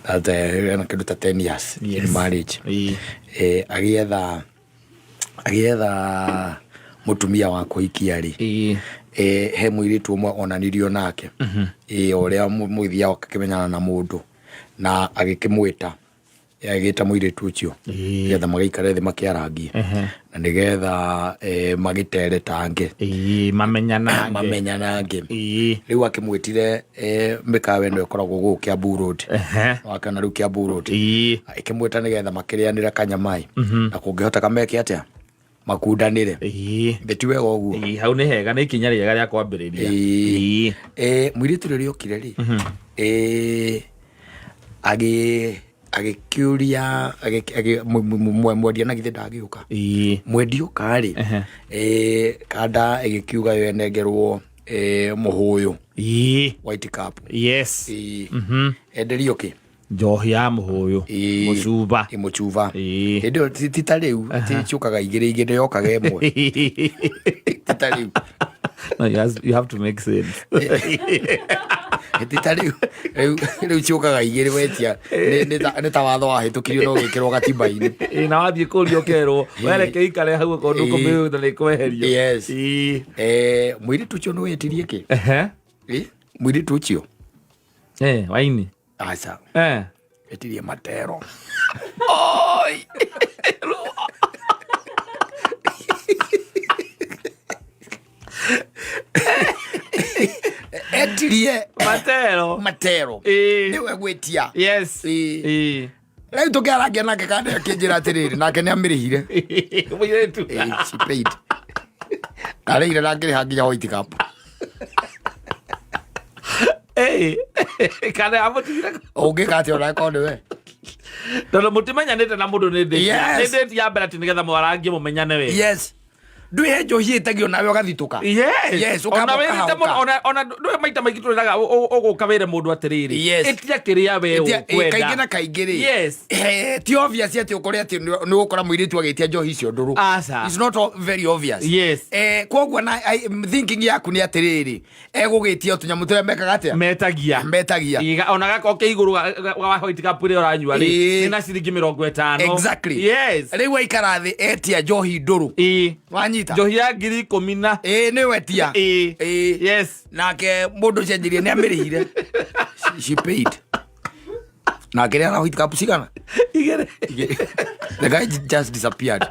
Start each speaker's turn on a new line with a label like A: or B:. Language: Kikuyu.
A: That, ena kĩndũ ta 10 years in marriage. Agĩetha mũtumia wa kũhikia rĩ, he mũirĩtu ũmwe onanirio nake. O ũrĩa mũgĩthiaga ũgakĩmenyana na mũndũ, na agĩkĩmwĩta, agĩta mũirĩtu ũcio nĩgetha magĩikare thĩ makĩarangie na nĩgetha magĩteretange.
B: Mamenyanange.
A: Mamenyanange. Rĩu akĩmwĩtire mĩkawa ĩno ĩkoragwo gũkũ Kiambu Road. Wakĩona rĩu Kiambu Road. Ĩkĩmwĩta nĩgetha makĩrĩanĩre kanyamai na kũngĩhoteka meke atĩa, makundanĩre. Thĩ ti wega ũguo?
B: Hau nĩ hega, nĩ ikinya rĩega rĩa kwambĩrĩria.
A: Mũirĩtu rĩrĩa okire rĩ, agĩkĩũria mwendia na githĩ ndagĩũka. Mwendia ũka rĩ, kanda ĩgĩkiuga yo ĩnengerwo mũhũyũ, white cup. Enderio kĩ?
B: Njohi ya mũhũyũ. Mũcuba.
A: Mũcuba. Hĩndĩ ĩyo ti ta rĩu ti ciũkaga igĩrĩ igĩrĩ, yokaga ĩmwe, ti ta rĩu.
B: No, you have to make sense.
A: Ti ta rĩu, rĩu ciũkaga igĩrĩ wetia. Nĩ ta watho wahĩtũkirio no gĩkĩrwo gatiba-inĩ.
B: Na wathiĩ kũria ũkerwo wereke ikare hau okorwo ndũkũmĩũta nĩ kweherio.
A: Yes. Mũirĩtu ũcio nĩ wetirie kĩ? Mũirĩtu ũcio.
B: Waini.
A: Aca. Etirie matero. Oi! Etirie
B: matero.
A: Matero. Nĩwe gwĩtia. Rĩu tũkĩarangia nake kana akĩnjĩra atĩrĩrĩ, nake nĩ amĩrĩhire.
B: Mũirĩtu.
A: She paid. Arĩire na ngĩrĩha nginya white cup.
B: Kana amũtigire.
A: Ũngĩka atĩa ona akorwo nĩwe?
B: Tondũ mũtimenyanĩte na mũndũ nĩ date. Nĩ date ya mbere atĩ nĩgetha mwarangie mũmenyane wega.
A: Yes, ndwĩhe njohi ĩtagio nawe ũgathitũka. Yes,
B: Ona
A: ũkamba
B: wĩrĩte mũndũ
A: ũkahũka.
B: ona ndũĩ maita maingĩ twĩraga ũgũka wĩre mũndũ atĩrĩrĩ, ĩtia kĩrĩa we ũkwenda.
A: Kaingĩ na kaingĩ rĩ, ti obvious atĩ ũkore atĩ nĩ ũgũkora mũirĩtu agĩtia njohi icio ndũrũ.
B: Aca.
A: It's not very obvious. Koguo na thinking yaku nĩ atĩrĩrĩ, egũgĩtia tũnyamũ tũrĩa mekaga atĩa?
B: Metagia.
A: Metagia.
B: Ona gakorwo ke igũrũ wa white cup ĩrĩa ũranyua rĩ, nĩ na ciringi 50.
A: Rĩu aikara thĩ etia njohi ndũrũ. Wanyita?
B: Njohi ya 10,000 na.
A: Ĩĩ, nĩ wetia. Nake mũndũ ũcio anjĩrire nĩ amĩrĩhire. She paid. Nake rĩ ara white cup cigana?
B: Igĩrĩ.
A: Igĩrĩ. The guy just disappeared.